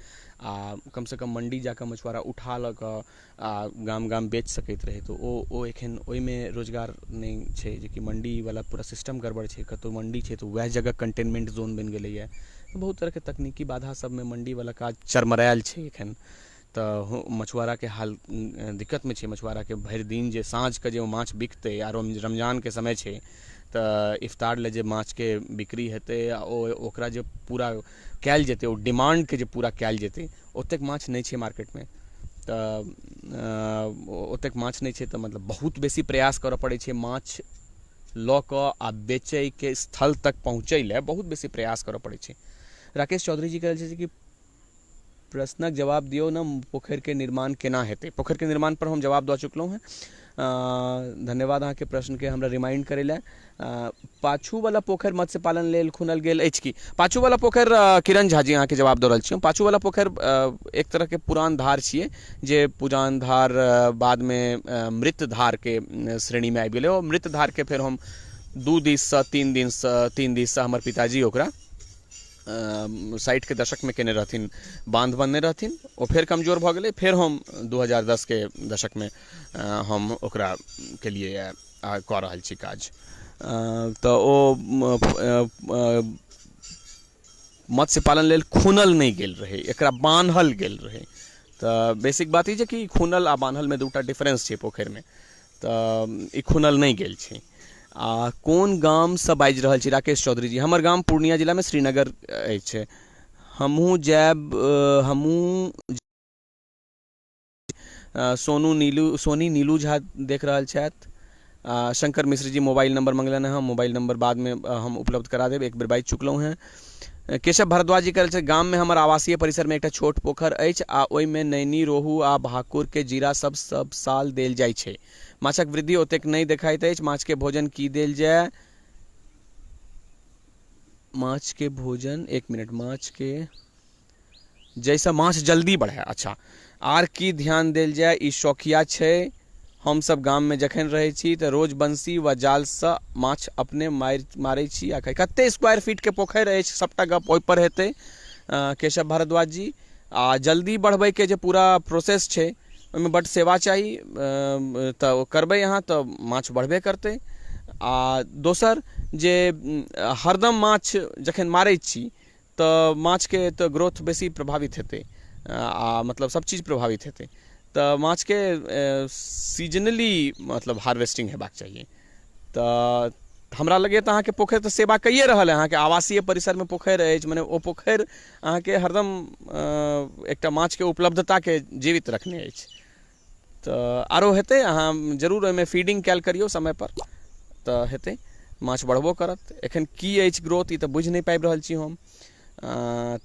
आ कमसँ कम मण्डी जाकऽ मछुआरा उठा लऽ कऽ आ गाम गाम बेच सकैत रहै। तऽ ओ ओ एखन ओहिमे रोजगार नहि छै, जेकि मण्डीवला पूरा सिस्टम गड़बड़ छै। कतहु मण्डी छै तऽ वएह जगह कंटेनमेंट जोन बनि गेलैए। बहुत तरहके तकनीकी बाधा सबमे मण्डीवला काज चरमरायल छै एखन। तऽ मछुआराके हाल दिक्कतमे छै। मछुआराके भरि दिन जे साँझके जे ओ माछ बिकतै आ रमजानके समय छै, तऽ इफ्तार लए जे माछके बिक्री हेतै आ ओ ओकरा जे पूरा कयल जेतै, ओ डिमांडके जे पूरा कयल जेतै, ओतेक माछ नहि छै मार्केटमे। तऽ ओतेक माछ नहि छै तऽ मतलब बहुत बेसी प्रयास करऽ पड़ै छै। माछ लऽ कऽ आ बेचैके स्थल तक पहुँचै लए बहुत बेसी प्रयास करऽ पड़ै छै। राकेश चौधरी जी कहै छै कि प्रश्नक जवाब दियौ ने, पोखरिके निर्माण केना हेतै? पोखरिके निर्माण पर हम जवाब दऽ चुकलहुँ हेँ। धन्यवाद अहाँके प्रश्नके हमरा रिमाइंड करै लए। पाछूवला पोखरि मत्स्य पालन लेल खुनल गेल अछि की? पाछूवला पोखरि, किरण झा जी, अहाँके जवाब दऽ रहल छी हम। पाछूवला पोखरि एक तरहके पुरान धार छियै, जे पुरान धार बादमे मृत धारके श्रेणीमे आबि गेलै। ओ मृत धारके फेर हम 2 दिससँ, 3 दिनसँ, 3 दिससँ हमर पिताजी ओकरा साठिके दशकमे केने रहथिन, बाँध बन्हने रहथिन, ओ फेर कमजोर भऽ गेलै। फेर हम 2010के दशकमे हम ओकरा केलियै आ कऽ रहल छी काज। तऽ ओ मत्स्य पालन लेल खुनल नहि गेल रहै, एकरा बान्हल गेल रहै। तऽ बेसिक बात ई छै कि खुनल आ बान्हलमे दूटा डिफरेंस छै पोखरिमे, तऽ ई खुनल नहि गेल छै। आ कोन गामसँ बाजि रहल छी? राकेश चौधरी जी, हमर गाम पूर्णिया जिलामे श्रीनगर अछि। हमहूँ जायब, हमहूँ सोनू नीलू, सोनी नीलू झा देख रहल छथि। शंकर मिश्र जी मोबाइल नंबर मंगलनि हँ, मोबाइल नंबर बादमे हम उपलब्ध करा देब, एक बेर बाजि चुकलहुँ हेँ। केशव भारद्वाज जी कहल छै, गाममे हमर आवासीय परिसरमे एकटा छोट पोखरि अछि आ ओहिमे नैनी, रोहू आ भाकुरके जीरा सब सब साल देल जाइ छै। माछक वृद्धि ओतेक नहि देखाइत अछि, माछके भोजन की देल जाय? माछके भोजन, एक मिनट, माछके जाहिसँ माछ जल्दी बढ़ै। अच्छा, आर की ध्यान देल जाय? ई शौकिया छै। हमसभ गाममे जखन रहै छी तऽ रोज बंसी वा जालसँ माछ अपने मारै छी आ कते स्क्वायर फीटके पोखरि अछि, सभटा गप ओहिपर हेतै केशव भारद्वाज जी। आ जल्दी बढ़बैके जे पूरा प्रोसेस छै ओहिमे बड्ड सेवा चाही, तऽ ओ करबै अहाँ तऽ माछ बढ़बे करतै। आ दोसर जे हरदम माछ जखन मारै छी तऽ माछके तऽ ग्रोथ बेसी प्रभावित हेतै आ मतलब सब चीज प्रभावित हेतै। तऽ माछके सीजनली मतलब हार्वेस्टिंग हेबाक चाही। तऽ हमरा लगैए तऽ अहाँके पोखरि तऽ सेवा कैए रहल अइ, अहाँके आवासीय परिसरमे पोखरि अछि, मने ओ पोखरि अहाँके हरदम एकटा माछके उपलब्धताके जीवित रखने अछि। तऽ आरो हेतै, अहाँ जरूर ओहिमे फीडिंग कयल करियौ समयपर, तऽ हेतै, माछ बढ़बो करत। एखन की अछि ग्रोथ ई तऽ बुझि नहि पाबि रहल छी हम,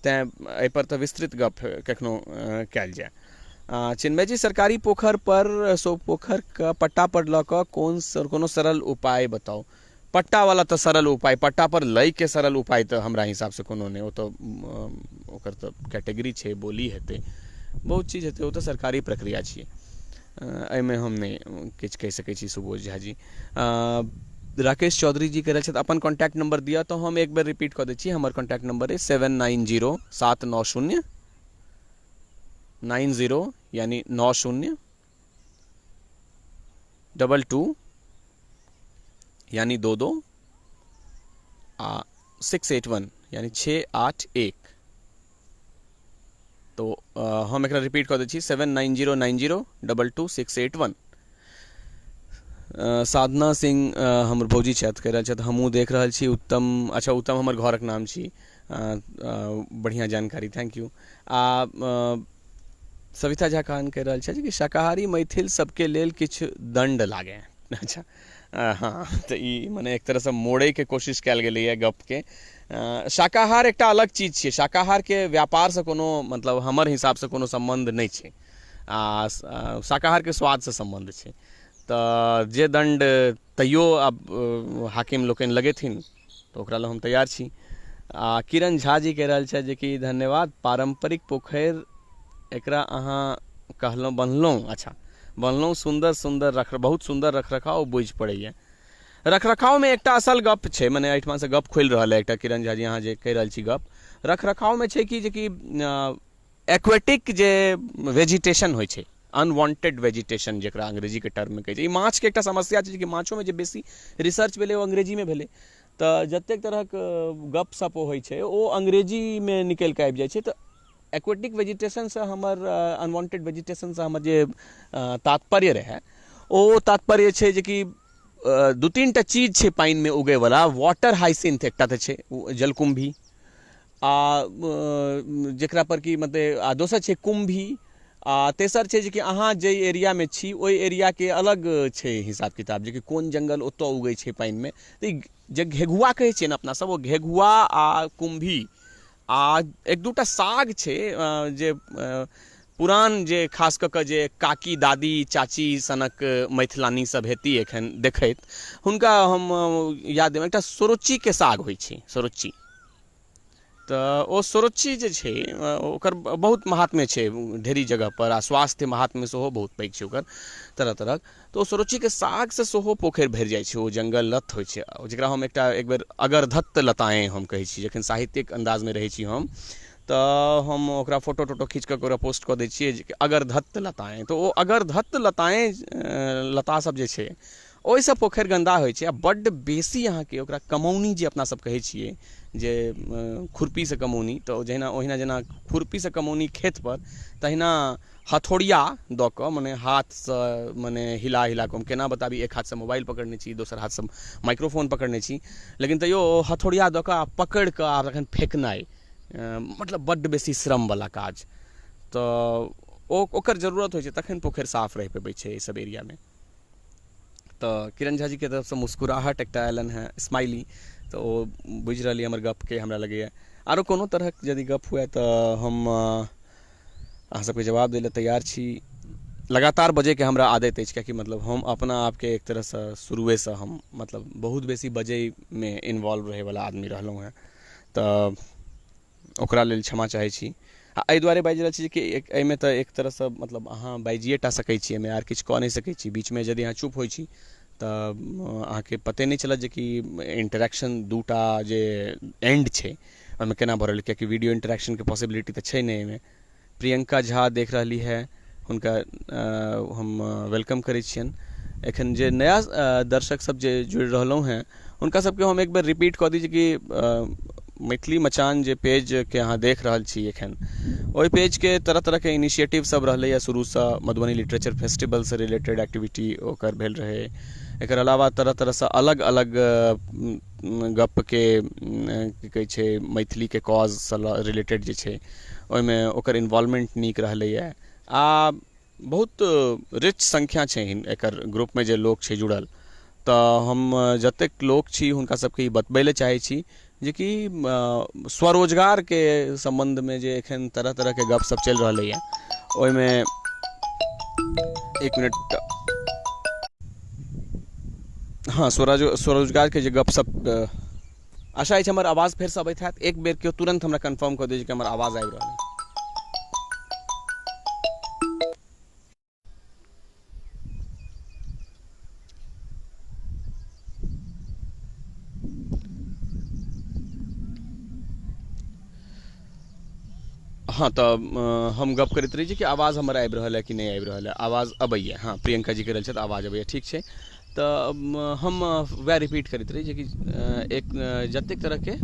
तैँ एहिपर तऽ विस्तृत गप कखनो कयल जाय। चिन्मय जी, सरकारी पोखरि पर सो पोखरिके पट्टा पर लऽ कऽ कोन कोनो सरल उपाय बताउ। पट्टावला तऽ सरल उपाय, पट्टा पर लैके सरल उपाय तऽ हमरा हिसाबसँ कोनो नहि, ओ तऽ ओकर तऽ कैटेगरी छै, बोली हेतै, बहुत चीज हेतै, ओ तऽ सरकारी प्रक्रिया छियै, एहिमे हम नहि किछु कहि सकै छी। सुबोध झा जी, राकेश चौधरी जी कहि रहल छथि अपन कॉन्टैक्ट नंबर दिअ, तऽ हम एक बेर रिपीट कऽ दै छी। हमर कॉन्टैक्ट नंबर अछि 790 790 90 यानी 90 22 यानी 2 2 आ 681 यानी 681। तो हम एकरा रिपीट कऽ दै छी, 790 90 22 681। साधना सिंह हमर भौजी छथि, कहि रहल छथि हमहूँ देख रहल छी उत्तम। अच्छा, उत्तम हमर घरक नाम छी। बढ़िआँ जानकारी, thank U. आ सविता झा खान कहि रहल छथि कि शाकाहारी मैथिल सबके लेल किछु दण्ड लागै। अच्छा, हँ, तऽ ई मने एक तरहसँ मोड़ैके कोशिश कयल गेलैए गपके। शाकाहार एकटा अलग चीज छियै, शाकाहारके व्यापारसँ कोनो मतलब हमर हिसाबसँ कोनो सम्बन्ध नहि छै, आ शाकाहारके स्वादसँ सम्बन्ध छै। तऽ जे दण्ड तैयो आब हाकिम लोकनि लगेथिन तऽ ओकरा लए हम तैयार छी। आ किरण झा जी कहि रहल छथि जेकि धन्यवाद, पारम्परिक पोखरि एकरा अहाँ कहलहुँ बन्हलहुँ, अच्छा बन्हलहुँ, सुन्दर सुन्दर रख, बहुत सुन्दर रखरखाव बुझि पड़ैए। रखरखावमे एकटा असल गप छै, मने एहिठमासँ गप खोलि रहल है एकटा किरण झा जी, अहाँ जे कहि रहल छी गप रखरखावमे छै कि जेकि एक्वेटिक जे वेजिटेशन होइ छै, अनवांटेड वेजिटेशन जकरा अंग्रेजीके टर्ममे कहै छै, ई माछके एकटा समस्या छै कि माछोमे जे बेसी रिसर्च भेलै ओ अंग्रेजीमे भेलै, तऽ जतेक तरहक गप सप होइ छै ओ अंग्रेजीमे निकलि कऽ आबि जाइ छै। तऽ एक्वेटिक वेजिटेशनसँ हमर अनवांटेड वेजिटेशनसँ हमर जे तात्पर्य रहै ओ तात्पर्य छै जेकि 2-3 टा चीज छै पानिमे उगैवला। वाटर हाइसिंथ एकटा तऽ छै जलकुम्भी, आ जकरा पर कि मतलब, आ दोसर छै कुम्भी, आ तेसर छै जेकि अहाँ जाहि एरियामे छी ओहि एरियाके अलग छै हिसाब किताब, जेकि कोन जङ्गल ओतऽ उगै छै पानिमे। तऽ ई जे घेघुआ कहै छियै ने अपना सब, ओ घेघुआ आ कुम्भी आ 1-2 टा साग छै जे पुरान जे खास कऽ कऽ जे काकी दादी चाची सनक मैथिलानी सब हेती एखन देखैत, हुनका हम याद देब, एकटा सुरुचिके साग होइ छै, सुरुचि तऽ ओ सुरुचि जे छै, ओकर बहुत महात्म्य छै ढेरी जगहपर, आ स्वास्थ्य महात्म्य सेहो बहुत पैघ छै ओकर तरह तरहक। तऽ ओ सुरुचिके सागसँ सेहो पोखरि भरि जाइ छै, ओ जङ्गल लत होइ छै, जकरा हम एकटा एकबेर अगरधत्त लताएँ हम कहै छी। जखन साहित्यिक अन्दाजमे रहै छी हम, तऽ हम ओकरा फोटो तोटो खींच कऽ ओकरा पोस्ट कऽ दै छियै जे अगरधत्त लताएँ। तऽ ओ अगरधत्त लताएँ लता सब जे छै, ओहिसँ पोखरि गन्दा होइ छै। आ बड्ड बेसी अहाँके ओकरा कमौनी जे अपना सब कहै छियै, जे खुरपीसँ कमौनी, तऽ जहिना ओहिना जेना खुरपीसँ कमौनी खेतपर, तहिना हथोड़िया दऽ कऽ, मने हाथसँ, मने हिला हिला कऽ। हम केना बताबी, एक हाथसँ मोबाइल पकड़ने छी, दोसर हाथसँ माइक्रोफोन पकड़ने छी, लेकिन तैयो हथोड़िया दऽ कऽ आ पकड़ि कऽ आ तखन फेकनाइ, मतलब बड्ड बेसी श्रमवला काज। तऽ ओ ओकर जरूरत होइ छै, तखन पोखरि साफ रहि पबै छै एहि सब एरियामे। तऽ किरण झा जीके तरफसँ मुस्कुराहट एकटा अयलनि हेँ, स्माइली, तऽ ओ बुझि रहली हमर गपके। हमरा लगैए आरो कोनो तरहक यदि गप हुए तऽ हम अहाँ सबके जवाब दै लए तैयार छी। लगातार बजैके हमरा आदत अछि, कियाकि मतलब हम अपना आपके एक तरहसँ शुरुएसँ हम मतलब बहुत बेसी बजैमे इन्वॉल्व रहैवला आदमी रहलहुँ हेँ, तऽ ओकरा लेल क्षमा चाहै छी। आ एहि दुआरे बाजि रहल छी कि एहिमे तऽ एक तरहसँ मतलब अहाँ बाजिए टा सकै छी, एहिमे आर किछु कऽ नहि सकै छी। बीचमे यदि अहाँ चुप होइ छी तऽ अहाँके पते नहि चलत जे कि इंटरेक्शन दूटा जे एंड छै ओहिमे केना भऽ रहल, कियाकि वीडियो इंटरेक्शनके पॉसिबिलिटी तऽ छै नहि एहिमे। प्रियंका झा देख रहली है, हुनका हम welcome करै छियनि। एखन जे नया दर्शक सब जे जुड़ि रहलहुँ हेँ, हुनका सबके हम एक बेर रिपीट कऽ दी जे कि मैथिली मचान जे पेजके अहाँ देख रहल छी एखन, ओहि पेजके तरह तरहके इनिशिएटिव सब रहलैए शुरूसँ। मधुबनी लिटरेचर फेस्टिवलसँ रिलेटेड एक्टिविटी ओकर भेल रहै। एकर अलावा तरह तरहसँ अलग अलग गपके, की कहै छै, मैथिलीके कॉजसँ रिलेटेड जे छै, ओहिमे ओकर इन्वॉल्वमेंट नीक रहलैए। आ बहुत रिच संख्या छै एकर ग्रुपमे जे लोक छै जुड़ल। तऽ हम जतेक लोक छी हुनका सबके ई बतबै लए चाहै छी जेकि स्वरोजगारके सम्बन्धमे जे एखन तरह तरहके गप सब चलि रहलैए, ओहिमे एक मिनट। हँ, स्वरोजगारके जे गप सब, आशा अछि हमर आवाज फेरसँ अबैत हैत। एक बेर केओ तुरन्त हमरा कन्फर्म कऽ दिअ कि हमर आवाज आबि रहल है। हँ, तऽ हम गप करैत रही कि आवाज हमर आबि रहल है कि नहि आबि रहल है। आवाज अबैए? हँ, प्रियंका जी कहि रहल छथि आवाज अबैए। ठीक छै, तऽ हम वएह रिपीट करैत रही जेकि एक जतेक तरहके,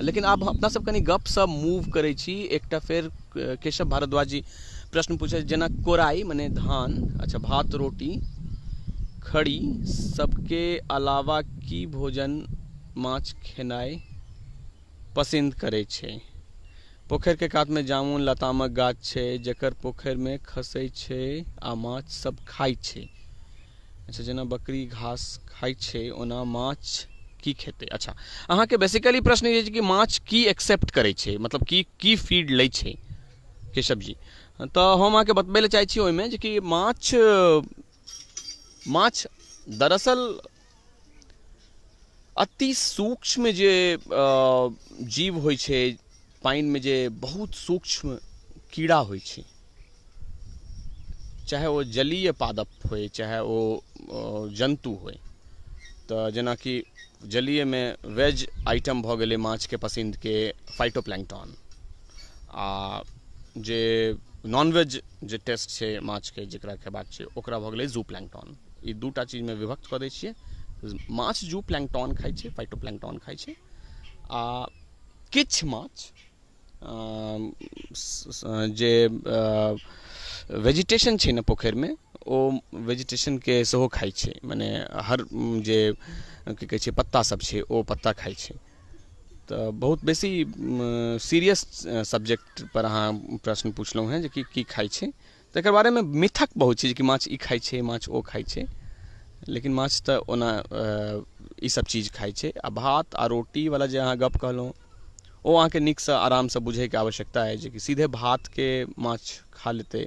लेकिन आब अपना सब कनि गपसँ मूव करै छी। एकटा फेर केशव भारद्वाज जी प्रश्न पूछै, जेना कोराइ मने धान, अच्छा, भात, रोटी, खड़ी सबके अलावा की भोजन माछ खेनाइ पसन्द करै छै? पोखरिके कातमे जामुन लतामक गाछ छै, जकर पोखरिमे खसै छै आ माछ सब खाइ छै। अच्छा, जेना बकरी घास खाइ छै, ओना माछ की खेतै? अच्छा, अहाँके बेसिकली प्रश्न ई कि माछ की एक्सेप्ट करै छै, मतलब की की फीड लै छै। केशव जी, तऽ हम अहाँके बतबै लए चाहै छी ओहिमे जे कि माछ माछ दरअसल अति सूक्ष्म जे जीव होइ छै पानिमे, जे बहुत सूक्ष्म कीड़ा होइ छै, चाहे ओ जलीय पादप होइ, चाहे ओ जन्तु होइ। तऽ जेनाकि जलीयमे वेज आइटम भऽ गेलै माछके पसन्दके फाइटोप्लैंक्टॉन, आ जे नॉनवेज जे टेस्ट छै माछके, जकरा खेबाक छै, ओकरा भऽ गेलै जू प्लैंक्टॉन। ई दूटा चीजमे विभक्त कऽ दै छियै। माछ जू प्लैंक्टॉन खाइ छै, फाइटोप्लैंक्टॉन खाइ छै, आ किछु माछ जे वेजिटेशन छै ने पोखरिमे, ओ वेजिटेशनके सेहो खाइ छै, मने हर जे की कहै छै पत्ता सब छै, ओ पत्ता खाइ छै। तऽ बहुत बेसी सीरियस सब्जेक्ट पर अहाँ प्रश्न पुछलहुँ हेँ जे कि की खाइ छै। तऽ एकर बारेमे मिथक बहुत छै कि माछ ई खाइ छै, माछ ओ खाइ छै, लेकिन माछ तऽ ओना ई सब चीज खाइ छै। आ भात आ रोटी वाला जे अहाँ गप कहलहुँ, ओ अहाँके नीकसँ आरामसँ बुझैके आवश्यकता अछि जे कि सीधे भातके माछ खा लेतै,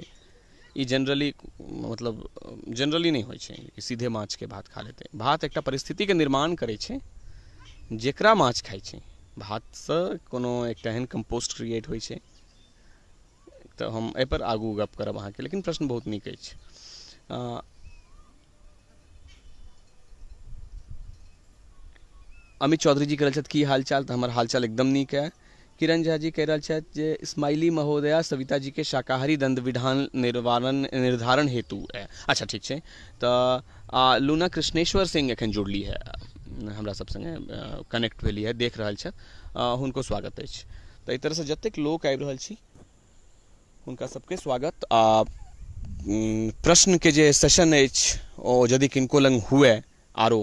ई जनरली, मतलब जनरली नहि होइ छै कि सीधे माछके भात खा लेतै। भात एकटा परिस्थितिके निर्माण करै छै जेकरा माछ खाइ छै। भातसँ कोनो एकटा एहन कम्पोस्ट क्रिएट होइ छै। तऽ हम एहिपर आगू गप करब अहाँके, लेकिन प्रश्न बहुत नीक अछि। अमित चौधरी जी कहि रहल छथि की हालचाल, तऽ हमर हालचाल एकदम नीक है। किरण झा जी कहि रहल छथि जे इस्माइली महोदया सविता जी के शाकाहारी दंड विधान निर्वारण निर्धारण हेतु है। अच्छा ठीक छै। तऽ लूना कृष्णेश्वर सिंह एखन जुड़ली है हमरा सब संगे, कनेक्ट भेली है, देख रहल छथि, हुनको स्वागत अछि। तऽ एहि तरहसँ जतेक लोक आबि रहल छी हुनका सबके स्वागत। आ प्रश्नके जे सेशन अछि ओ यदि किनको लग हुए आरो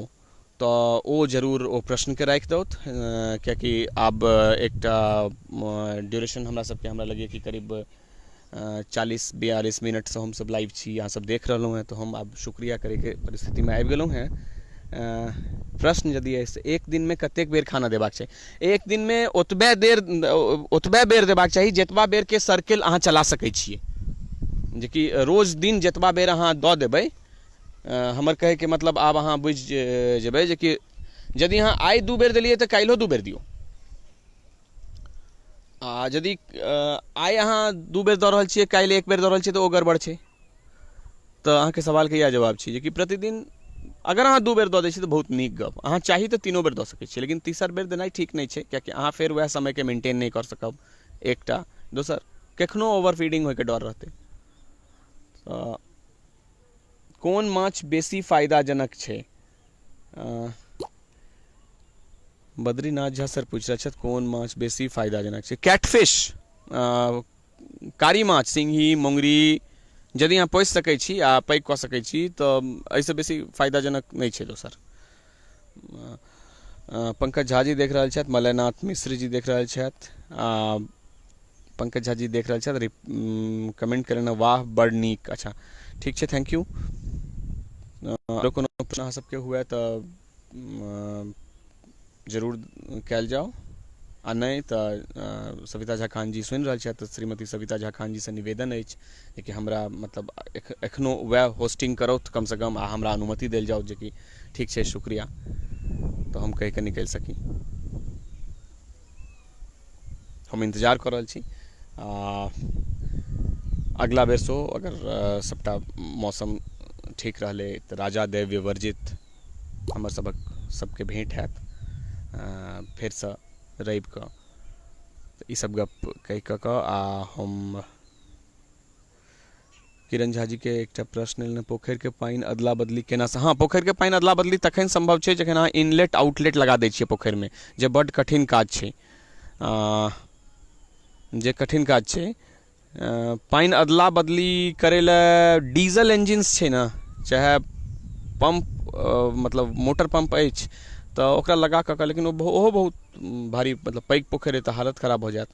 तऽ ओ जरूर ओ प्रश्नके राखि दौथ, कियाकि आब एकटा ड्यूरेशन हमरा सबके, हमरा लगैए कि करीब 40-42 मिनटसँ हमसब लाइव छी, अहाँ सब देख रहलहुँ हेँ, तऽ हम आब शुक्रिया करैके परिस्थितिमे आबि गेलहुँ हेँ। प्रश्न यदि अछि एक दिनमे कतेक बेर खाना देबाक चाही? एक दिनमे ओतबे देर ओतबे बेर देबाक चाही जतबा बेरके सर्किल अहाँ चला सकै छियै, जेकि रोज दिन जतबा बेर अहाँ दऽ देबै, हमर कहैके मतलब आब अहाँ बुझि जेबै जेकि यदि अहाँ आइ 2 बेर देलियै तऽ काल्हिओ 2 बेर दियौ, आ यदि आइ अहाँ 2 बेर दऽ रहल छियै काल्हि 1 बेर दऽ रहल छियै तऽ ओ गड़बड़ छै। तऽ अहाँके सवालके इएह जवाब छै जेकि प्रतिदिन अगर अहाँ 2 बेर दऽ दै छियै तऽ बहुत नीक गप, अहाँ चाही तऽ 3 बेर दऽ सकै छियै, लेकिन तेसर बेर देनाइ ठीक नहि छै, कियाकि अहाँ फेर वएह समयके मेंटेन नहि कऽ सकब एकटा, दोसर कखनो ओवर फीडिंग होइके डर रहतै। तऽ कोन माछ बेसी फायदाजनक छै? बद्रीनाथ झा सर पूछि रहल छथि कोन माछ बेसी फायदाजनक छै? कैटफिश, कारी माछ, सिंघी, मोंगरी, यदि अहाँ पोसि सकै छी आ पैघ कऽ सकै छी तऽ एहिसँ बेसी फायदाजनक नहि छै दोसर। पंकज झा जी देख रहल छथि, मलयनाथ मिश्र जी देख रहल छथि, आ पंकज झा जी देख रहल छथि, कमेंट करें, वाह बड़ नीक। अच्छा ठीक छै, thank you. आरो कोनो प्रश्न अहाँ सबके हुए तऽ जरूर कयल जाउ, आ नहि तऽ सविता झा खान जी सुनि रहल छथि तऽ श्रीमती सविता झा खान जीसँ निवेदन अछि जेकि हमरा मतलब एखनो वएह होस्टिंग करौथ कमसँ कम, आ हमरा अनुमति देल जाउ जेकि ठीक छै शुक्रिया, तऽ हम कहिके निकलि सकी। हम इंतजार कऽ रहल छी आ अगला बेर सेहो अगर सबटा मौसम ठीक रहलै तऽ राजा दैव्य वर्जित हमर सबक सबके भेंट हैत फेरसँ रविके। तऽ ई सब गप कहि कऽ आ हम किरण झा जी के एकटा प्रश्न एलनि, पोखरिके पानि अदला बदली केना? हँ, पोखरिके पानि अदला बदली तखन सम्भव छै जखन अहाँ इनलेट आउटलेट लगा दै छियै पोखरिमे, जे बड्ड कठिन काज छै, जे कठिन काज छै। पानि अदला बदली करै लए डीजल इंजिन्स छै ने, चाहे पम्प मतलब मोटर पम्प अछि तऽ ओकरा लगा कऽ, लेकिन ओहो बहुत भारी मतलब पैघ पोखरि तऽ हालत खराब भऽ जायत।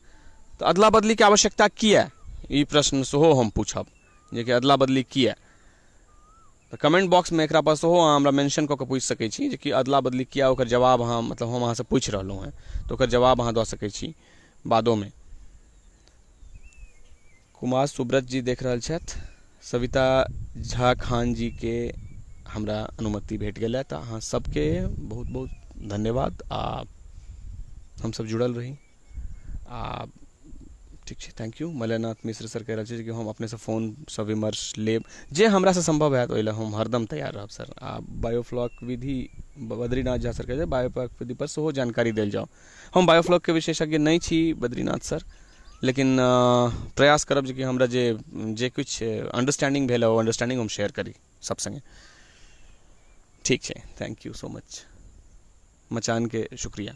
तऽ अदला बदलीके आवश्यकता किया, ई प्रश्न सेहो हम पूछब जेकि अदला बदली किया। तऽ कमेंट बॉक्समे एकरा पर सेहो अहाँ हमरा मेंशन कऽ कऽ पूछि सकै छी जेकि अदला बदली किया, ओकर जवाब अहाँ मतलब हम अहाँसँ पूछि रहलहुँ हेँ तऽ ओकर जवाब अहाँ दऽ सकै छी बादोमे। कुमार सुब्रत जी देख रहल छथि, सविता झा खान जी के हमरा अनुमति भेट गेल है, तऽ अहाँ सबके बहुत बहुत धन्यवाद आ हमसब जुड़ल रही। आ ठीक छै, thank you. Malaynath Mishra sir कहि रहल छै कि हम अपनेसँ फोनसँ विमर्श लेब, जे हमरासँ सम्भव हैत ओहि लए हम हरदम तैयार रहब सर। आ बायोफ्लॉक विधि बद्रीनाथ झा सर कहै छै बायोफ्लॉक विधि पर सेहो जानकारी देल जाउ। हम बायोफ्लॉकके विशेषज्ञ नहि छी बद्रीनाथ सर, लेकिन प्रयास करब जे कि हमरा जे जे किछु अंडरस्टैंडिंग भेल ओ अंडरस्टैंडिंग हम शेयर करी सब संगे। ठीक छै, thank you so much, मचानके शुक्रिया।